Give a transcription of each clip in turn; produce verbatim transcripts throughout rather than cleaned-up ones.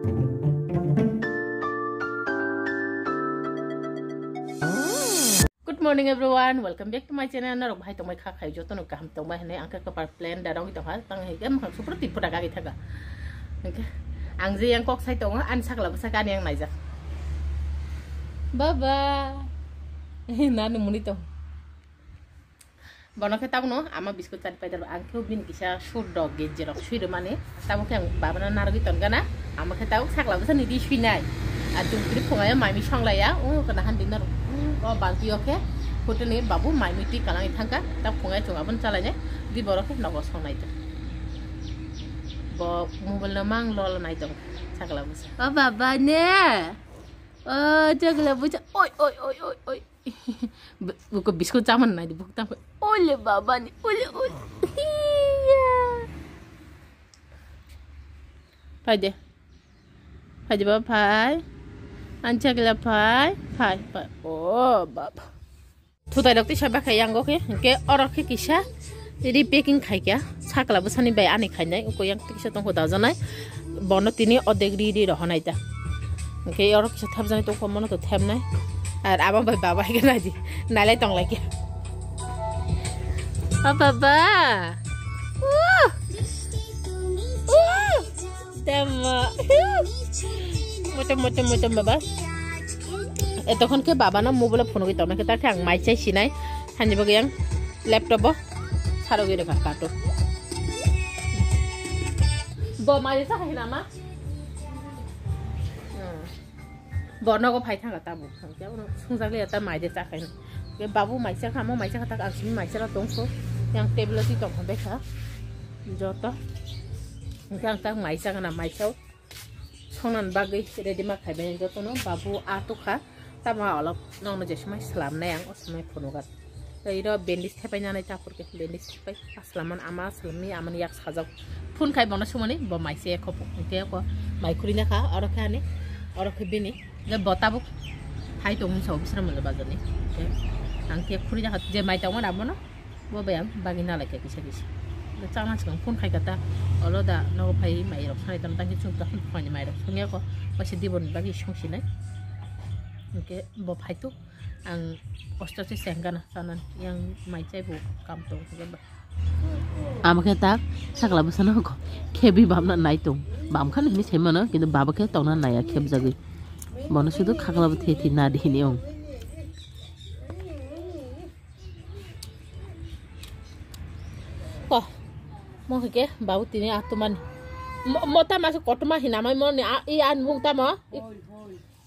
Good morning everyone, welcome back to my channel. Norok bahai tongbai kha khai joto no kaham tongbai hwnwi ang khe kwpal plan da rong tong ha tang hai khe makhang supra tip phuta gari thaga. Hwnkhe ang je yang kok sai tongo ani sakla bwsa gani yang naijak. Baba. Nanu muni tong. Bono khe tabukno ama biscuit chari paidar ang khe bini kisa sur dog genji rok sui rwmani. Tabuk khe ang babano narwgwi tongana. Ama khe tabuk sakla bwsa ni di suinai. A chumkri phungayo maimi songlaiya. O kana han dinner. O balti o khe hotel ni babu maimi twi kalangwi thangka. Tabuk phungai chung abon chalainai. Di borok khe nogo songnai tong. Bo mobile no mang lol nai tong sakla bwsa. O baba ne. O chakla bwsa. Oi oi oi oi oi. Buko biscuit chaman nai di buk tang. Ole baba ni, ole, ole. Iya. Phai de. Phai de baba phai. Ancha gila phai, phai, phai. O baba. Thutai rok tisa bakha yango khe, hwnkhe oro khe kisa. Ri packing khaikha, sakla bwsani bai ani khainai, uko yang kisa tongkho dajanai, bono tini odek ri ri rohonai ta. Hwnkhe oro kisa thepjani tongkho, mono to thepnai. Ar abo bai baba hai khe naidi, nailai tonglai khe. O baba. Woo! Woo! Tamo. Motom, motom, motom baba. Etokon khe baba no mobile phone gwi tongna khe ta khe ang mai chai sinai. Hani bagwi ang laptop o sarogwi rwkha cartoon. Bo mai sa hai na ma? Hmm. Bo nogo phai thanga tabuk. Hwnkhe abono sungjakliya ta mai de cha khai. Hwnkhe babu mai cha kha, mo mai cha kha tak ang simi mai cha tongso. Yang table o twi tong kha bekha. Joto. Hwnkhe ang tak mai cha gana mai chao. Songnan bagwi ready ma khaibai jotono babu a tukha. Tamo a olok nokno je somai slamnai ang o somai phunugo. Tei iro bandage thepai nanai ta phurkhe bandage thepai aslamani ama aslamni amani yak sajak. Phone khai bono sumani bo mai se khopo. Hwnkhe ko mai khuri nakha oro khe ani oro khe bini. Je bo tabuk phai tong hinsa bisra mole bazarni. Hwnkhe ang khe khuri nakha je mai tongmani abono. Bo bai ang bagwi nalaikha kisa kisa. Da chama chikang phone khaikha ta. Olo da nogo phai mai rok sanai tam tangkhe chwng tong phone ni mai rok songya ko. Waisa dibon bagwi songsinai. Hwnkhe bo phai tu ang osto se sengana sanan yang mai chai bo kam tong hwnkhe ba. Ama khe ta sakla bwsano ko khebi bamna nai tong. Bam khan hini sai mano kintu baba khe tongna naiya khebjagwi. Bono sudu khakla bo the thi na di hini ong. Ko. Mo hike babu tini atumani. Mo, mo ta masa kotoma hinamai mo ni a, i an mung ta mo. I,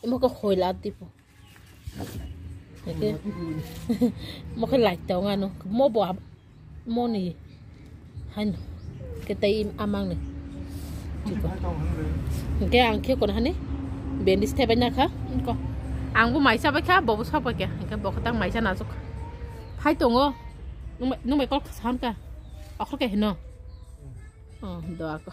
mo ko hoila tipo. Hike. Mo ko lai tong ano. Mo bo ab, mo ni. Haino. Khe tei amang ni. Hingke ang khe kono hani bandage thebai nakha. Hingko ang bo mai chabai kha, bo bo sabai kha. Hingke bo khe tang mai cha najok. Phai tongo. Nung bai, nung bai kol kha san ka. Akhor khe hino. Oh, do ako.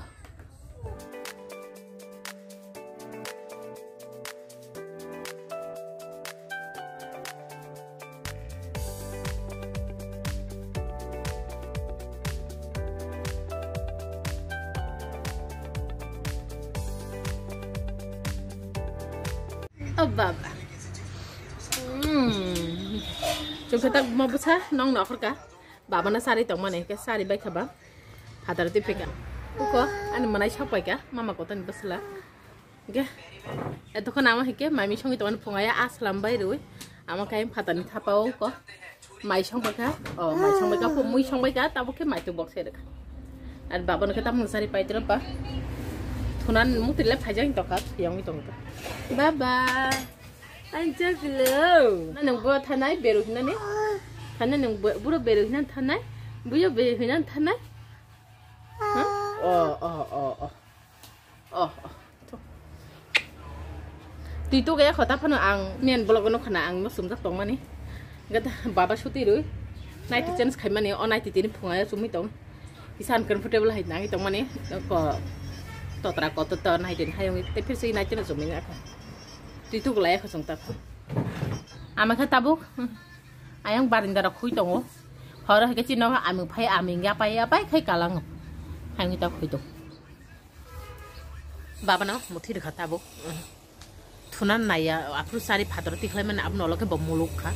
Oh, baba. Hmm. Chukhe tak ma bwsa nong nokhor ka. Baba na sari tong mani ke sari bai khaba. Father ti pika. Uko ani manai sok pai ka. Mama kotani bwsla. Ge. Eto khon ama hike mami songi tong mani phunga ya aslam bai rui. Ama kai father ni thapa uko. Mai song bai kha, oh, mai song bai kha, mui song bai kha, tabo khe mai tu box hai rwkha. Ar baba no khe tamo sari pai tiro ba. Thunan mukti le phaijak tong kha, yang tong kha. Baba. Ang chak lo. Na nang bo thanai beru hinani. Thanai nang bo, buro beru hinan thanai. Buyo beru hinan thanai. Ha? Oh, oh, oh, oh. Oh, oh. Twi tu gaya khota phano ang main vlog no khana ang no sumjak tong mani. Gada baba suti rui. Night change khai mani, o night tini phunga ya sumui tong. Isan comfortable hai nang tong mani. Ko totra ko to to night din hayung te phir si night no sumui na kha. Twi tu gaya khosong ta. Ama kha tabuk. Ayang barinda rok khui tongo. Horo hai khe chini no aming phai aming ya pai ya pai khai kalang. Hai ta khui tong. Baba no muthi rwkha tabuk. Thuna naiya, aphuru sari phataro tikhlai mani, abono ulo khe bo muluk kha.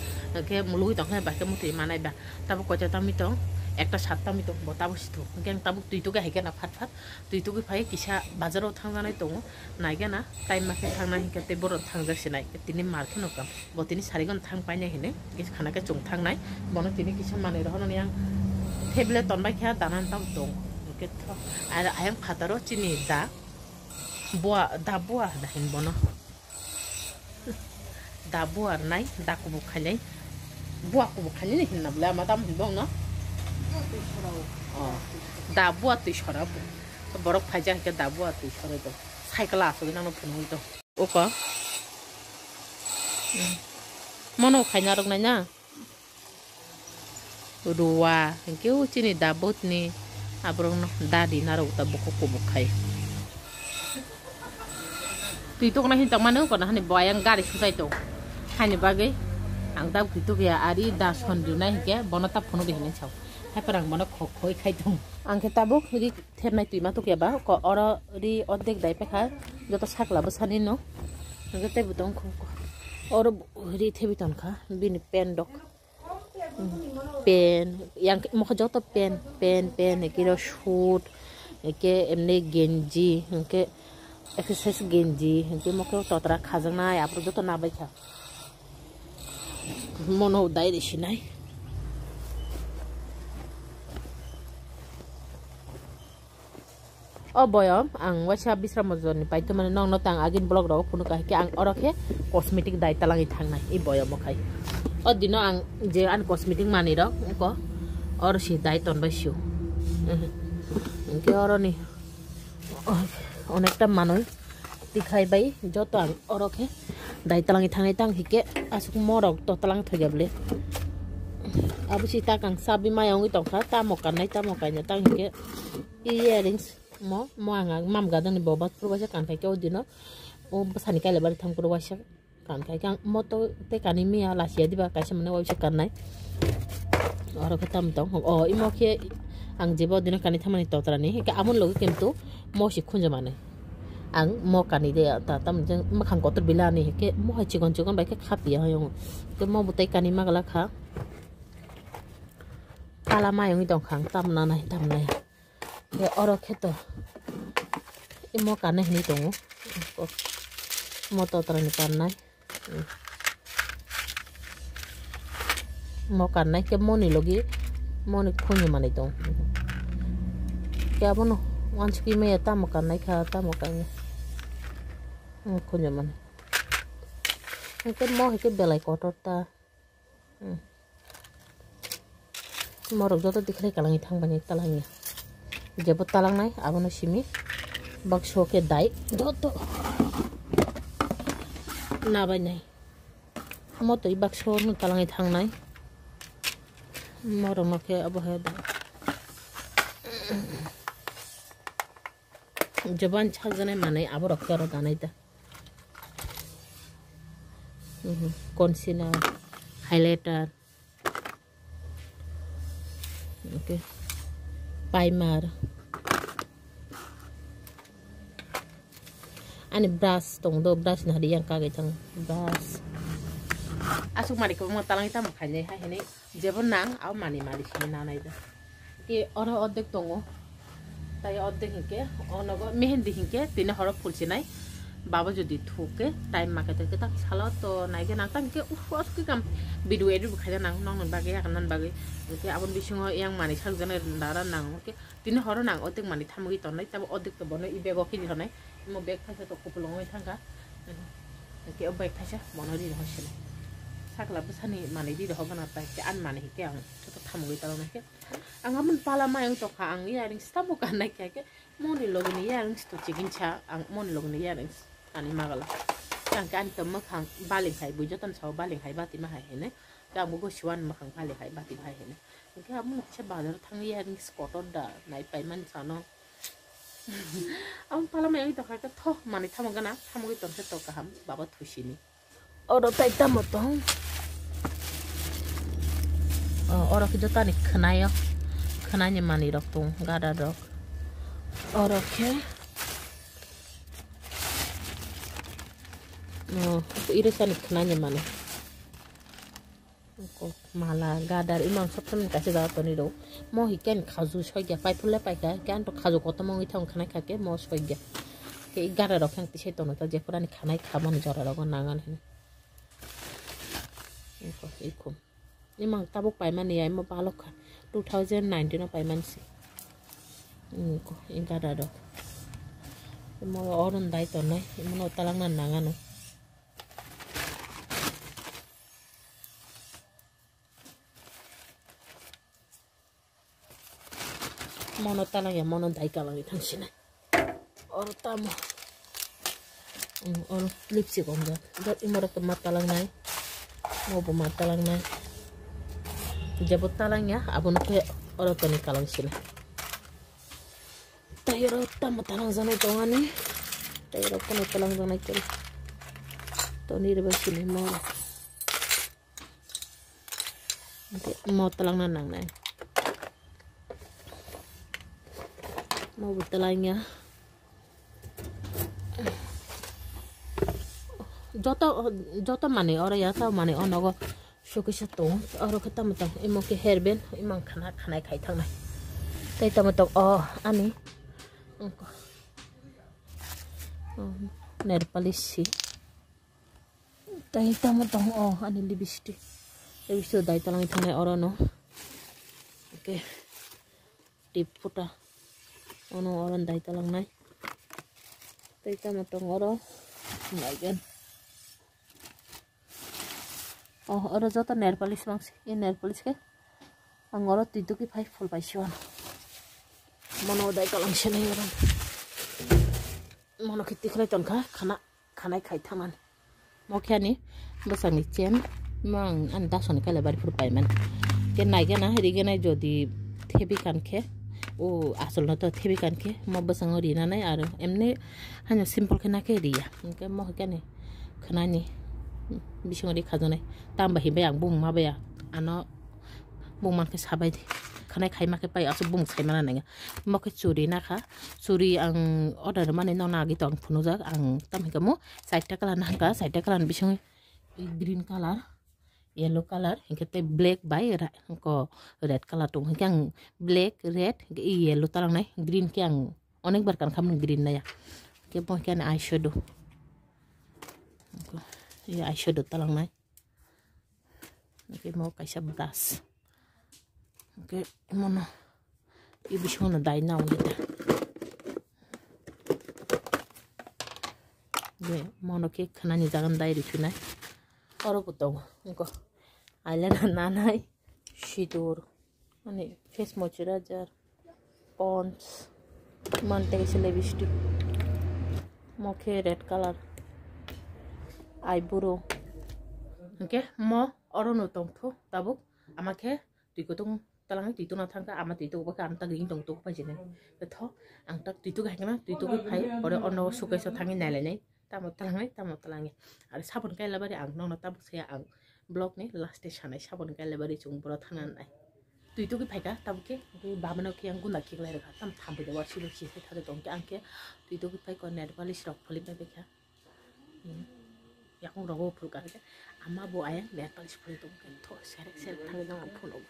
Khe mulugwi tongkha, ba khe muthwi manai ba. Tabuk koita tamwi tong, ekta sat tamwi tong, bo tabuk si thung. Hwnkhe ang tabuk twi tugwi hai khe na phat phat, twi tugwi phai kisa bazaro thangjanai tongo. Nai khe na, time ma khe thangnai hwnkhe tei borok thangjak sinai. Tini mar khe no kam. Bo tini sarigon thang painai hinwi, kisa khana khe chwng thangnai. Bono tini kisa manwi rohornani ang table tonbai kha, danan tabuk tong. Hwnkhe tho, ar ayang phataro chini da, bua, da bua da hin bono. Da bua rwnai, da kubuk khainai. Bua kubuk khainai hinna bwle ama tamo hinwi bongno. Oh. Da bua twi sora bo. Borok phaijak hwnkhe da bua twi soroi bo. Cycle asugwi nangno phunugwi tong. Uko. Hmm. Mono khaina rwknai na? Ruwa, hwnkhe o chini da bwtni aborokno da ri narwk ta bukhuk kubuk khai. Twi tokna hin tongmani uko na hani bo ayang gari suchai tong. Haini bagwi ang tabuk twi tokya ari da son rinai hwnkhe bono ta phunuk ri hinwi sao. Haiphar ang bono khok khoi khai tong. Ang khe tabuk ri thepnai twi ma tokya ba, ko oro ri ordek dai paikha, joto sakla bwsani no. Hwnkhe tei bo tong kho, oro ri thebi tongkha, bini pen rok. Pen, yang mokho joto pen, pen, pen, hwnkhe ro suit, hwnkhe emni genji, hwnkhe exercise genji, hwnkhe mokhe totra khajaknai, aphuru joto nabaikha. Mono dai ri sinai. O boyom ang waisa Bisram Mojor ni paito mani, nokno tang agin vlog rogo phunuk kahai khe ang oro khe cosmetic dai talangwi thangnai i boyom o khai. O dino ang je ani cosmetic manwi rok eko oro si dai tonbai sio. Hwnkhe oro ni onekta manwi tikhai bai joto ang oro khe dai talangwi thangnai tang hike asuk morok to talang thoiya bwle. Abo si tak ang sabi maya wngwi tongkha, tamo kannai tamo kainai tang hike earrings. Mo, mo ang, ang mam gadangni bo bat puro waisa kan khai khe o dino. O bwsani kaila bari thang puro waisa kan khai khe ang mo to tei kani miya lachiya diba kaisa mane waisa kannai. Oro khe tam tong. O imo khe ang jeba o dino kani thamani totrani. Hwnkhe amoni logi kintu mo si khunju manwi. Ang mo kani de ta tam jeng makhang kotor bilani hwnkhe mo hai chikon chikon bai khe khapiya hai ongo. Hwnkhe mo bo tei kani magala kha. Kala mai wngwi tongkha ang tam nanai tam nai. Khe oro khe to imo kanai hinwi tongo. Mo totrani kannai. Mo kannai khe moni logi moni khunju manwi tongo. Khe abono wansukwi maya tamo kannai kha tamo kannai. Khunju manwi. Hwnkhe mo hai khe belai kotor ta. Hmm. Morok joto tikhlai kalangwi thang bani talangya. Jebo talangnai abono simi bakso khe dai joto nabainai. Motwi bakso no talangwi thangnai. Morokno khe abo hai da. Joban sakjaknai manwi aborok khe oro danai da. Mhm. Concealer, highlighter, okay, primer. Ani brush tong do, brush nari yang kagwi tong brush. Asuk mari ko mo talang tamo khainai hai hinwi. Jebo nang, abo mani mali simi nanai da. Ki oro ordek tongo. Tai ordek hinkhe, onogo mehendi hinkhe, tini horo phulsinai. Baba jodi thuke, time make to kita salo to naige nang tang ke, uff, os ki kam. Video edit bo khaina nang, nong nang bagwi, yakan nang bagwi. Hinkhe abon bisingo yang mani sakjana dara nang, ke tini horo nang ordek mani thamwi tonai, tabo ordek to bono i bego kiri honai. Mo bag thaisa to kupulung oi thangka. Ke o bag thaisa, bono ri hosinai. Sakla bwsani mani ri hogo na tai, ke an mani ke ang. Joto thamwi tala nai khe. Ang amon pala mayung tokha, ang earrings tamo kannai khe, khe moni logini earrings to chigin cha, ang moni logini earrings ani magala. Ang khe ani to makhang baling hai, bui joton sao baling hai, bati ma hai hene. Khe ang bo gosiwan makhang baling hai, bati ma hai hene. Khe amon kisa bazar thang earrings kotor da, nai pai mani sano. Amon pala mayung tokha khe tho, mani thamo gana, thamwi tongkhe to kaham, baba thusini. Oro tai tamo tong. O, oro khe jotani khwnaio. Khwnaini manwi rok tong, gada rok. Oro khe Oh, iri sani khnani mano. Ko mala, gadar, imang sab samni kaisa jaga toni rw. Mo hi ken khaju soigya, pai phule paikha, ken to khaju kotorma wngwi thang khanai kha ke mo soigya. Ke gadar rok khe ang tisai tono ta, je purani khanai kha mani jora rogo nangan hini. Iko, iko. Imang tabuk paimani ya, imo balok kha. Two thousand nineteen o paimani si. Iko, i gadar rok. Imo oron dai tonai, imo no talangna nangano. Mono talangya, mono dai kalangwi thangsinai. Oro tamo. Mm, oro lipstick omjak. Jat imorok ma talangnai. Mobo ma talangnai. Jebo talangya, abono khe oro toni kalangsinai. Tei oro tamo talangjaknai tongani. Tei oro kono talangjaknai khe. Toni rwbai sini mo. Mo talangna nangnai. Mo bo talangya. Joto, joto manwi oro ya, tamo manwi o nogo showcase o tongo. Oro khe tamo tong, imo khe hairband, imang khana, khanai khai thangnai. Tei tamo tong, o, ani. Ongko. O, nail polish si. Tei tamo tong, o, ani lipstick. Lipstick dai talangwi thangnai oro no. Oke. Tip phuta. Ono oro dai talangnai. Tei tamo tong oro. Naigen. O, oro joto nail polish mangsi. I nail polish khe. Ang oro twi tugwi phai phul pai siwan. Mono dai talangsinai oro. Mono khe tikhlai tongkha khana. Khanai khai thangnani. Mo khe ani bwsakni chain, mo ang ani dasoni kaila bari phuru paimani. Khe naigena, rigena jodi thebi kankhe, o asolno to thebi kankhe, mo bwskango rinani aro emni haino simple khe nakhe riya. Hinkhe mo khe ani khanani bisingo ri khajaknai. Tamba hinbai ang bumung ma baya. Ano Bung mankhe sabai di. Khanai khaima khe pai aswk bung saimana nangya. Mo khe churi nakha. Churi ang order mani nokna agi tong phunukjak. Ang tamhinka mo chaita colour nangkha. Chaita colour ni bisingwi green colour, yellow colour, hinkhe tei black bai ra-, ko red colour tongo. Hinkhe ang black, red, hinkhe yellow talangnai. Green khe ang onek bar kankha mani green naya. Hinkhe mo khe ani eyeshadow. Hinkhe eyeshadow talangnai. Hinkhe mo kaisa brush. Hinkhe mono, i bisingo no dai nao hinkhe. Hinkhe mono khe khanani jaga dai rikhinai. Oro bo tongo, hinkhe eyeliner nanai, sidur. Ani face moisturizer, Pond's, mantei kaisa lipstick, mo khe red colour, eyebrow. Hinkhe mo oro no tongthu tabuk, ama khe twi kutung talangwi twi tuna thangkha, ama twi tugwi khe ang tak ring tong tugwi paijini. Tho ang tak twi tugwi hai kheno twi tugwi phai, oro ono showcase o thangwi nailainai. Tamo talangnai, tamo talangnai. Aro sabon kaila bari ang nokno tabuk saya ang vlog ni last e sanai sabon kaila bari chwng boro thana nai. Twi tugwi phaikha tabuk khe, tei bamano khe ang guna khiklai rwkha. Tam thambai da warsi rok si thai thai tong khe ang khe twi tugwi phai ko nail polish rok phulwi bai kha. Hmm. Yakung rogo phul kha khe ama bo ayang nail polish phulwi tong khe tho serek serek thangwi nang ang phunuk.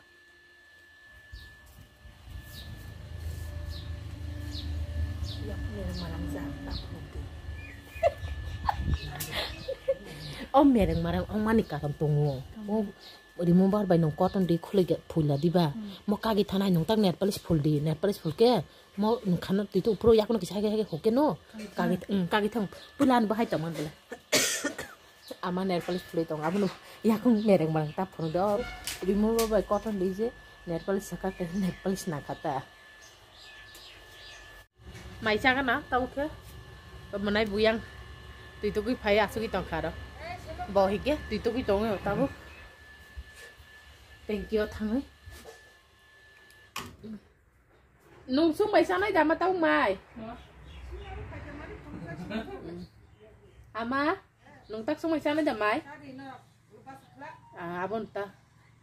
O mereng marang ongmani karon tongo. O remover bai nung cotton ri khului ge phuila diba? Hmm. Mo kagi thanai nung tak nail polish phul di, nail polish phul ke mo nung khana twi tu phuru yakno kisa hage hage hoke no. Kagi, hmm, kagi thang puila an bahai tongman bela. Ama nail polish phulwi tongo, abono yakung mereng marang ta phunuk de. O remover bai cotton ri je nail polish saka ke nail polish nangkha ta. Mai chagana tabuk khe mwnai buyang twi tugwi phai asugwi tongkha aro. Bo hike twi tugwi tongo tabuk. Thank you thangwi. Nung sung bai sanai da ma tabuk mai. Ama, nung tak sung bai sanai da mai. Ah, abon ta.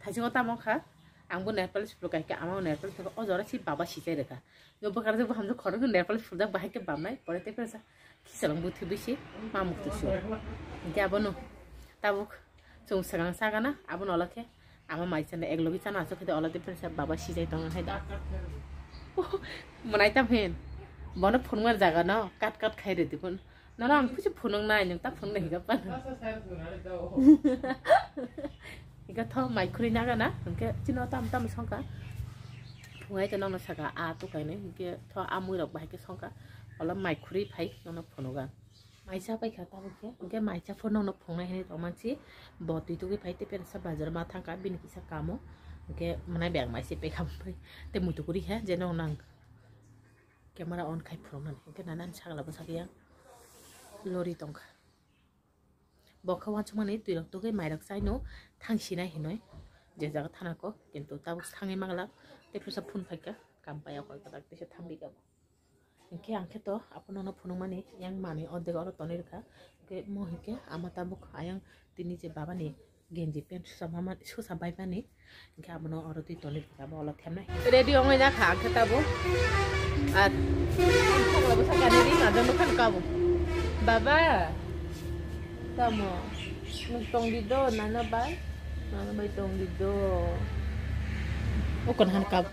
Thaisingo tamo kha. Ang bo nail polish phuru kha, hingke ama nail polish phuru kha, o jora si baba sijai rwkha. Yo bwkar je bo hamjak khorok nail polish phurjak bahai khe bamnai, pore tei phesa khisalang bwthwi bisi ma muktu sio. Hingke abono tabuk chwng swkang sagana, abono olokhe ama mai chana ek logi chana aswk khe olo tei phesa baba sijai tongo hai da. Mwnai tam hin. Bono phunukmani jaga no kat kat khai rwdi phun. Nono ang kuchi phunuk nai, nwng ta phunuk nai higa pa. Higa tho mai khuri naga na, hingke chino tam tam songka. Phungai to nono saka a tu kainai, hingke tho amui rok bahai ke songka. Ola mai khuri phai nono phunuga. Mai cha pai kha tabuk ke, hingke mai cha phone nono phungnai hinui tongmansi. Bo twi tugui phai te pensa bazar ma thangka, bini kisa kamo. Hingke mwnai bag mai se pekha pai. Te muitu kuri kha, je nono nang. Camera on khai phuruknani, hingke nana ani sagala bwsakhe yang lori tongkha. Bo khe uansukmani twi rok tugui mai rok chaino thang sinai hinui je jaga thana ko, kintu tabuk thangwi manglak tei phisa phone phaikha kam paiya koi kwtak teisa thangwi kha. Hingke ang khe to aphano no phunukmani yang manwi ordek oro tonwi rwkha, hingke mo hingke ama tabuk ayang tini je babani genji pant susa mama, susa bai mani. Hingke abono oro twi toni abo olo themnai. Ready ongoi na kha, ang khe tabuk. Ar phokla bwsa kani ri ma dono khan kabo. Baba. Tamo. Nwng tong di do, nana bai. Nana bai tong di do. O kon han kabo.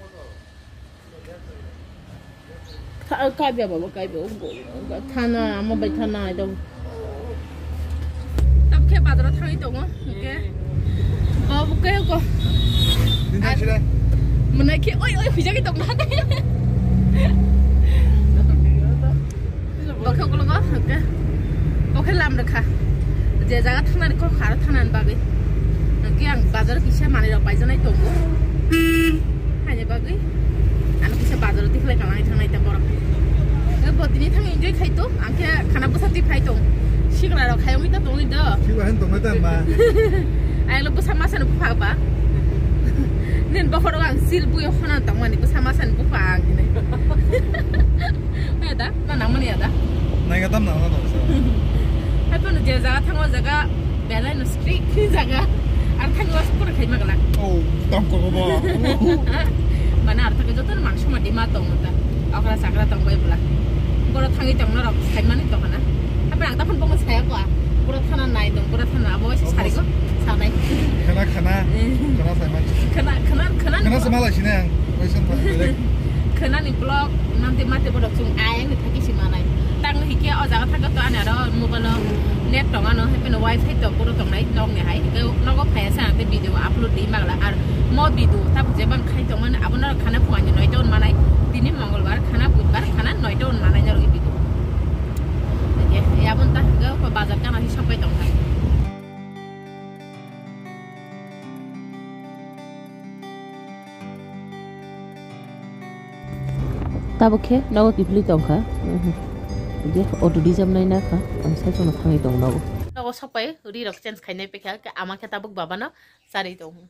Ka-, kabya baba, kabya, o go, thana, ama bai thana, ai dong. Tabuk khe bazaro thangwi tongo, hingke. Bo bo khe ko. Din thang sire. Mwnai khe, oi, oi, huijagwi tong na. Bo khe ulo go, hingke. Bo khe lam rwkha. Je jaga thangnani kok kharo thangnani bagwi. Hingke ang bazaro kisa manwi rok paijaknai tongo. Haini bagwi ano kisa bazaro tikhlai kalangwi thangnai ta borok. E bo tini thang enjoy khai to, ang khe khana bwsa twi phai tong. Sikla rok khai wngwi ta tongwi do. Sikla hen tongwi ta ma. Ayang lo bwsa masa no bupha ba. Nen bokhoro ang sil buyo khona tongmani bwsa masa no bupha ang hinai. Ada, na nangmani ada. Naiga tam nangna tong sa. Hai pano je jaga thango jaga belai no strict jaga. Ar thango as pura khai magala. Oh, tam ko bo. Mana ar thake joto man suma di ma tong ta. Okra sakra tong bai bula. Boro thangi tong norok sai mani to kana. Apa ang ta phon bongo saya ko. Boro thana nai dong, boro thana abo si sari ko sanai. Khana, khana. Eh. Khana sai man. Khana, khana, khana. Khana sama lai sini ang. Question ba belek. Khana ni blog nanti mate bodo chung ayang ni thaki si manai. Tang hike o jaga thago to ani aro mobile no net tong ano, happy no wifi to boro tong nai tong ne hai. Ke nogo phaya sa te video upload di magla ar mo video ta je ban khai tong mane abo no khana phuani noi ton manai. Tini mongolbar khana budbar khana noi ton manai naro video. Ye, ye abon ta hingke ko bazar kana hi sopai tong kha. Tabuk khe nogo kiphilwi tong kha. Mhm. Je auto reserve nai na kha, ang sai chono thangwi tong nogo. Nogo sopai ri rok change khainai pekha, ama khe tabuk baba no charwi tong.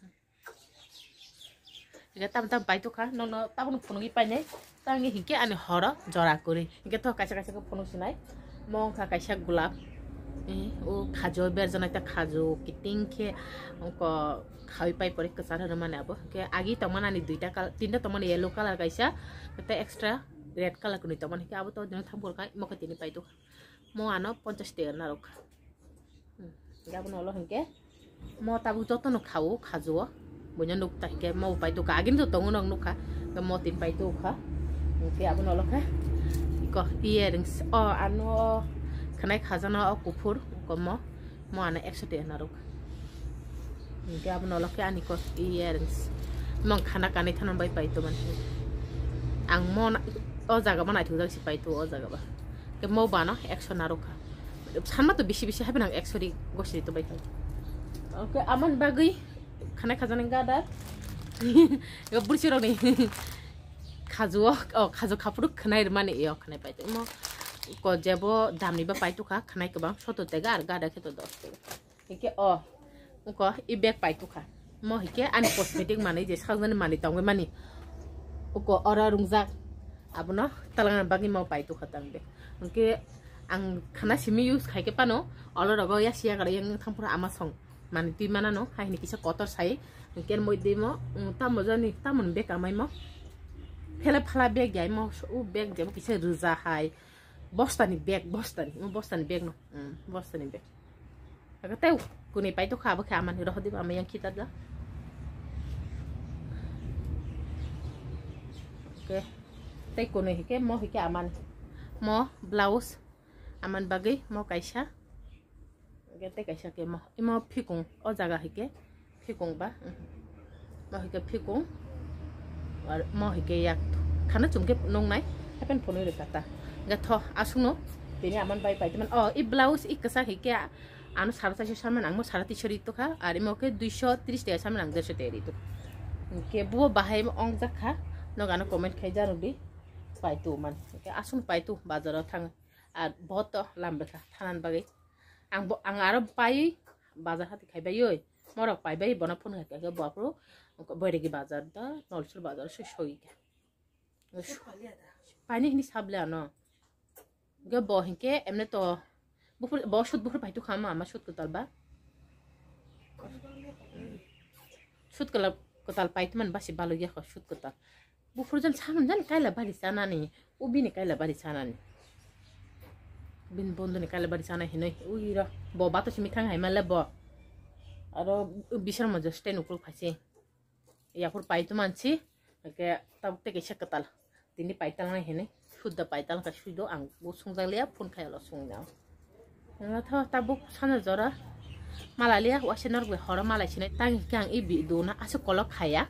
Hingke tam tam pai tukha, nono tabukno phunugwi painai, tangwi hingke ani horo jora kwrwi. Hingke to kaisa kaisa khe phunuk sinai, mo wngkha kaisa gulab, eh, o khajo berjana ta khajo kiting khe, ongko khawi pai pore kwchar hwnwi mani abo. Hingke agi tongmani ani duita col-, tinta tongmani yellow colour kaisa, tei extra red colour kwnwi tongmani. Hingke abo to tini thang phuru khai, mo khe tini pai tukha, mo ano ponchash taka narwkha. Hmm, hingke abono ulo hingke mo tabuk jotono kha-o, khajo-o. Buino nukta hingke mo pai tukha, agini to tongo nog nukha. Hingke mo tin pai tukha. Hingke abono ulo khe iko earrings. O ano khwnai khajana o kuphur, iko mo, mo ano ekso taka narwkha. Hingke abono ulo khe ani ko earrings. Mong khana kanwi thana bai pai to mani. Ang mo na, o jaga bo naithok jak si pai to o jaga ba. Hingke mo bano ekso narwkha. Sanma to bisi bisi hapheno ang ekso ri gosiri to bai thang. Oke, amani bagwi khana khajani gada. Ego bursi rokni khajuo, o, khaju khaphuru khwnai rwmani, iyo, khwnai pai tongmo. Ko jebo damni ba pai tukha, khwnai kwbang, soto tega, ar gada khe to dos tega. Hike o, uko i bag pai tukha. Mo hike ani cosmetic manwi je sakjani manwi tongwi mani. Uko oro rungjak. Abono talangna bagwi mo pai tukha tang bag. Hingke ang khana simi use khaikhe pano, olo rogo yasi yagra yang thangphuru ama song. Mani twi manano, hai hini kisa kotor sai, hingke moi dimo, mm, tamo jani, tamo ni bag amai mo. Phela phala bag jai mo, u bag jai mo kisa rwja hai. Bosta ni bag, bosta ni, mo bosta ni bag no, mm, bosta ni bag. Aga tei kuni pai to kha, bo khe amani rohdi ba, amai yang kita da. Oke. Tei kuni hike, mo hike amani. Mo blouse, aman bagwi, mo kaisa. Hingke tei kaisa khe mo, imo phikung, o jaga hai khe phikung ba, mo hai khe phikung, ar mo hai khe yak khana chum khe nung nai, happen phunui rwkha ta. Hingke tho, aswkno tini aman bai pai tongmani. O, i blouse i kwchak hai khe ano saro chaisa sanmani, ang mo saro tisho ri tokha, ar imo khe duisho tris taka sanmani, ang dersho taka ri tokha. Hingke bo bahai ong jak kha, nogo ano comment khai ja rwdi, pai tu man. Hingke aswkno pai tu bazar o thang, ar bo to lam rwkha thanan bagwi. Ang bo, ang aro pai bazar hati khai bai oi. Morok pai bai bono phone khai khe bo aphuru Boiregi bazar da, Nolsur bazar se soi khe. Paini hini sable ano. Ge bo hinke emne to bufur, bo sut bufur pai tu khama ama sut kwtal ba. Sut kwtal, kwtal pai tu man basi balo ya kho sut kwtal. Bufurjan saman jan kaila bari chanani, ubini kaila bari chanani. Bin bondoni kaila bari chana hinoi, ui ro, bo bato simi thang hai male bo. Aro bisar mojo stand ukur phaisi. Yapur pai tu mansi, ke tabuk teke se katal. Tini pai talna hinoi, sudda pai talna ka suido ang bo sungjak liya, phone khai lo sungna. Ngatho tabuk sana jora malaliya, wase norok bai horo malai sinai, tang hingke ang i video no aswk kolok khaya.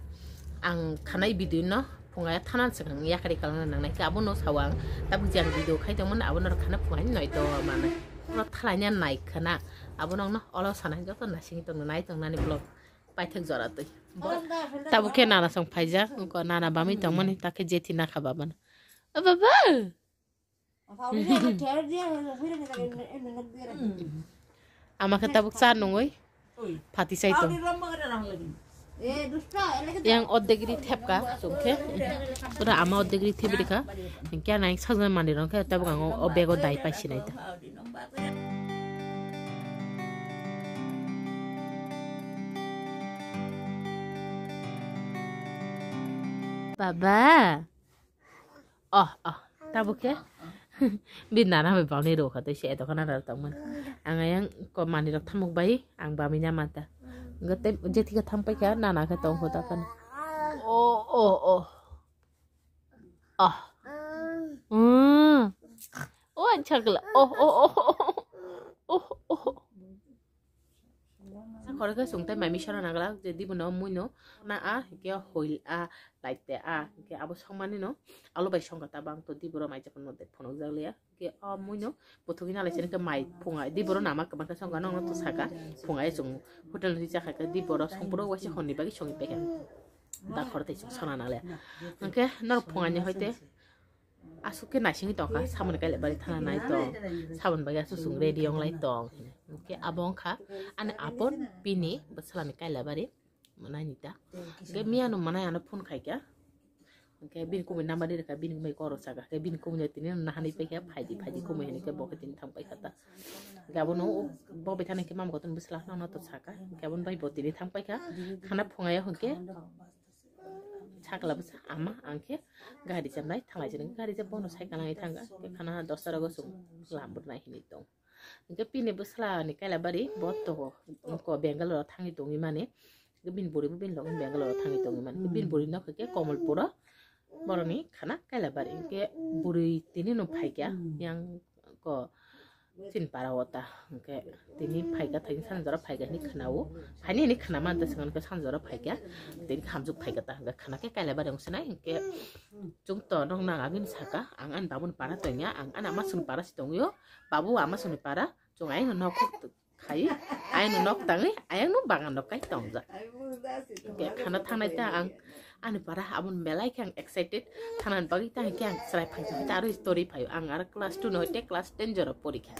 Ang khana i video no phunga thanan swkang yakari kalna nangnai khe abono sao ang. Tabuk je ang video khai tongmani abono khana phunga noi to manai. Oro thalai nai khana abono olo sanai joto nasing tong nai tong nani vlog paithak jora twi. Tabuk khe nana song phaijak, nana bami tongmani takhe jethi nakha babana. O baba! Ama khe tabuk cha nungwi phati sai tong. Yang ordek ri thepka chwng khe. Pura ama ordek ri thep rikha. Kya nang sajna mani rong khe tabuk ang o bego dai pai sinai ta. Baba. Oh, oh, tabuk khe? Bi nana bai bangni rw kha tei se eto khana rw tongmani. Ang ayang ko manwi rok thamuk bai ang bami na manta. Hwnkhe tei jethi khe tham paikha nana khe tong kho ta khana. Oh, oh, oh. Oh. Mm. Oh, acha kala. Oh, oh, oh, oh. Oh, oh. Khoro khe chwng tei mai misara nangla je dibono muino na a hwnkhe hoil a light te a hwnkhe abo songmani no alo bai songkha tabang to diboro mai japon mode phunukjak liya hwnkhe o muino buthugwi nalai sini khe mai phunga diboro nama kwbangkhe songkha nokno to saka phunga chwng hotel ni chakha khe diboro songphuru waisa honni bagwi songwi paikha da khoro tei chwng sona nangliya hwnkhe norok phunga ni hoite. Aswk khe naisingwi tongkha, samoni kailabari thana nai tong, samoni bagwi aswk chwng ready wnglai tong. Hwnkhe abo wngkha ani apor bini bwsalani kailabari mwnai nita. Hwnkhe miyano mwnai ano phone khaikha. Hwnkhe bini kumui number ri rwkha, bini kumui koro saka. Hwnkhe bini kumui no tini no nahanwi paikha, phaidi, phaidi kumui hinwi khe bo khe tini thang paikha ta. Hwnkhe abono bo bai thani khe mama kotorni bwsla nono to saka. Hwnkhe aboni bai bo tini thang paikha. Khana phungaio hwnkhe. Sakla bwsa ama ang khe gari jamnai thanglai jani gari jab bono cycle nangwi thanga khe khana dosta rogo chwng lam bwrwnai hinwi tong. Hwnkhe bini bwsla ni kailabari bo to ko Bangalore o thangwi tongwi mani. Hwnkhe bini bwrwi bo bini logi Bangalore o thangwi tongwi mani. Bini bwrwi nokha khe Komolpur o boroni khana kailabari. Hwnkhe bwrwi tini no phaikha yang ko Chini para o ta, hwnkhe tini phaikha, thaini sanjora phaikha hinwi khna-o. Phaini hinwi khna man ta, swkang khe sanjora phaikha, tini hamjwk phaikha ta, hwnkhe khna khe kailabari wng sinai, hwnkhe chwng to nokna agini saka, ang ani babuni para tongya, ang ani amasuni para se tongwi-o, babu amasuni para, chwng ayangno nok khai, ayangno nok tangwi, ayangno bagan rok kai tongjak. Hwnkhe khna thangnai ta ang, Ani para aboni belai khe ang excited thanani bagwi ta hwnkhe ang chwrai phaijak hwnkhe aro story phaio ang aro class two no hoite class ten jora porikha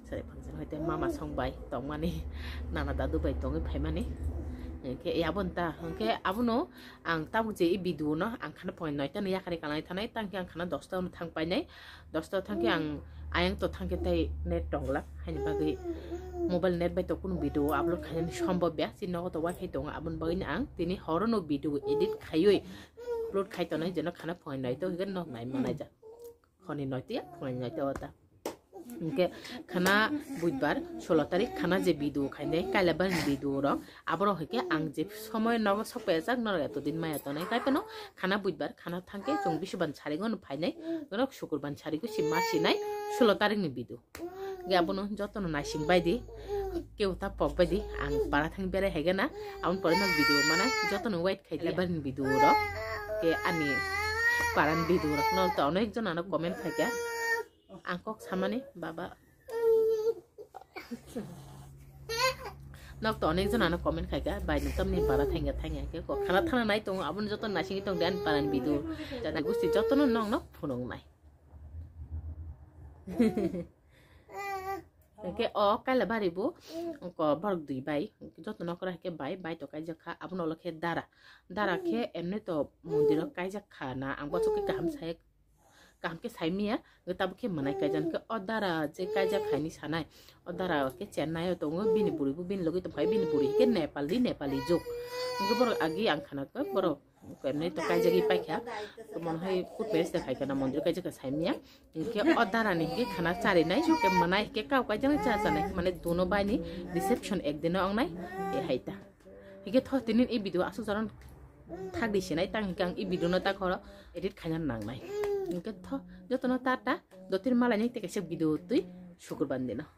chwrai phaijak hwnkhe mama song bai tongmani nana dadu bai tongwi phaimani hwnkhe aboni ta hwnkhe abono ang tabuk je i video no ang khana phungai noita no yakarwi kalai thanai tangkhe ang khana dosta no thang painai dosta thangkhe ang ayang to thangkhe tei net tongla, haini bagwi mobile net bai to kunu video upload khainani sombobya, chini nogo to wifi tongo, aboni bagwino ang tini horono video edit khaiwi upload khai tonai, jeno khana phunai to hwnkhe nok nai manai ja. Honi noitya phunai noitya ota. Hwnkhe khana buidhbar solo tarik khana je video khainai, kaila bani video rok, aborok hwnkhe ang je somoy nogo sokpaiya jak norok eto din maya tonai, tai phano khana buidhbar khana thangkhe chwng bisuban sarigo no phainai, norok sukurban sarigo si ma sinai solo tarik ni video. Ge abono jotono naising baidi, keu ta pok baidi, ang para thang berai haigana, aboni pore no video manai, jotono wait khai lebar ni video rok. Ke ani paran video rok no to onek jon ano comment khaikha, ang kok samani baba. Nok to onek jon ano comment khaikha, bai nung tamni para thangya thangya ke kok khana thana nai tongo, aboni jotono naising tong de ani paran video. Jana gusti jotono nok nok phunung nai. Hwnkhe o kaila bari bo, ko borok dui bai, joto nokora hwnkhe bai, bai to kaijak kha, abono ulo khe dara. Dara khe emni to mondiro kaijak kha na, ang boso khe kaham sai, kaham khe sai manya, hwnkhe tabuk khe mwnai kaijak. Hwnkhe o dara je kaijak khaini sanai, o dara khe Chennai o tongo, bini bwrwi bo bini logoi tongphai, bini bwrwi hwnkhe Nepali, Nepali juk. Hwnkhe borok agi ang khana khe borok Kemnai to kaijagwi paikha, mone hoi kut pes de khaikha na mondir kaijak kha saimya. Hwnkhe o darani hwnkhe khana charinai, hwnkhe mwnai hwnkhe kau kaijagwi cha chanai, mane duno baini reception ekdino wngnai, e hai ta. Hwnkhe tho tinin e video aswk jaron thakdi sinai, tang hwnkhe ang e video no ta khoro edit khaina nangnai. Hwnkhe tho jotono tata, dotir malaini tei kaisa video twi sukurban dino.